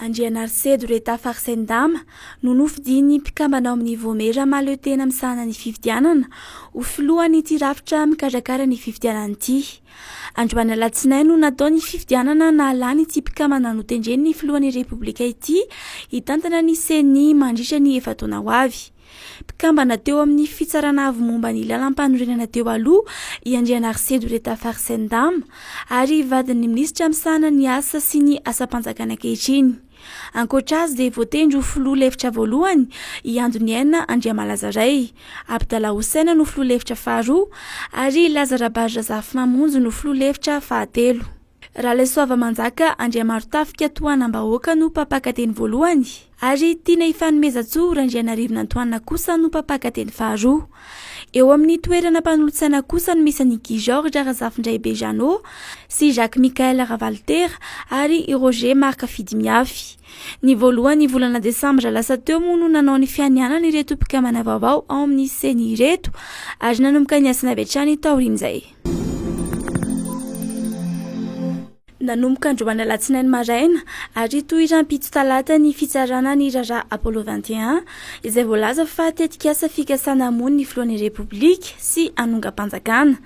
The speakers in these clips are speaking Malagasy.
Andrianarisedo Reta Farsendama no nofidian'ny mpikambana ao amin'ny Voamera mahaleo tena misahana ny fifidianana ho filohan'ity rafitra mikarakara ny fifidianana ity. Androany alatsinainy no natao ny fifidianana nahalany ity mpikambana notendren'ny filohan'ny Repoblika ity hitantana ny Ceni mandritra ny efa-taona ho avy. Mpikambana teo amin'ny Fitsarana Avo momba ny Lalàmpanorenana teo aloha i Andrianarisedo Reta Farsendama ary vadin'ny minisitra misahana ny asa sy ny asam-panjakana ankehitriny. Ankoatra azy dia voatendry ho filoha lefitra voalohany i Andoniaina Andriamalazaray. Abdallah Houssen no filoha lefitra faharoa ary Laza Rabary Razafimamonjy no filoha lefitra fahatelo. Ralaisoavamanjaka Andriamarotafika Tohanambahoaka no mpampakateny voalohany ary Tiana Ifanomezantsoa Randrianarivonantoanina kosa no mpampakateny faharoa. Eo amin'ny toerana mpanolotsaina kosa no misy an'i Guy Georges Razafindraibe Jeannot sy Jacques Michael Ravalitera ary i Roger Marc Fidimiafy. Ny voalohan'ny volana desambra lasa teo moa no nanao ny fianianana ireto mpikambana vaovao ao amin'ny Ceni ireto ary nanomboka ny asany avy hatrany taorian'izay. Nanomboka androany alatsinainy maraina ary hitohy rahampitso talata ny fitsarana ny raharaha Apollo 21 izay voalaza fa tetikasa fikasana hamono ny filohan'ny Repoblika sy hanongam-panjakana.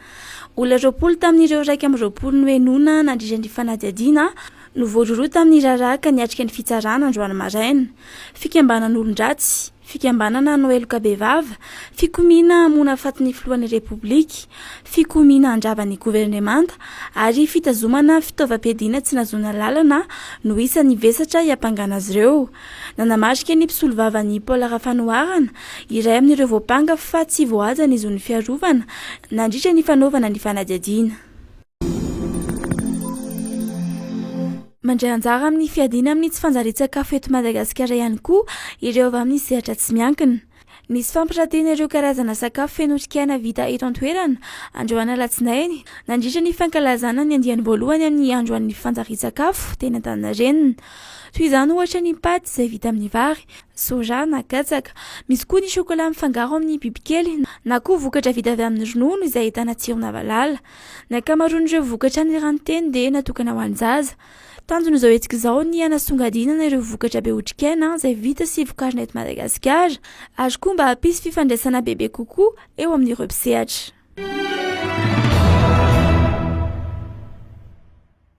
Olona 20 tamin'ireo 21 nohenoina nandritra ny fanadihadiana no voarohirohy tamin'ny raharaha ka niatrika ny fitsarana androany maraina. Fikambanan'olon-dratsy. Fikambanana hanao heloka bevava, fikomiana hamono hafaty ny filohan'ny Repoblika, fikomiana handrava ny governemanta ary fitazomana fitaovam-piadiana tsy nahazoana lalana no isan'ny vesatra hiampangana azy ireo. Nanamarika ny mpisolovavan'i Paul Rafanoharana, iray amin'ireo voampanga fa tsy voahaja ny zon'ny fiarovana nandritra ny fanaovana ny fanadihadiana. Mandray anjara amin'ny fiadiana amin'ny tsy fanjarian-tsakafo eto Madagasikara ihany koa ireo avy amin'ny sehatra tsy miankina. Nisy fampiratiana ireo karazana sakafo feno otrikaina vita eto an-toerana androany alatsinainy nandritra ny fankalazana ny andiany voalohany amin'ny androan'ny fanjarian-tsakafo teny Antaninarenina. Toy izany ohatra ny paty izay vita amin'ny vary, soja na katsaka. Misy koa ny chocolat mifangaro amin'ny bibikely na koa vokatra vita avy amin'ny ronono izay ahitana tsirona valala. Ny ankamaroan'ireo vokatra niran-teny dia natokana ho an'ny zaza. Tanjon'izao hetsika izao ny hanasongadinana ireo vokatra be otrikaina izay vita sy vokarina eto Madagasikara ary koa mba hampisy fifandraisana bebe kokoa eo amin'ireo mpisehatra.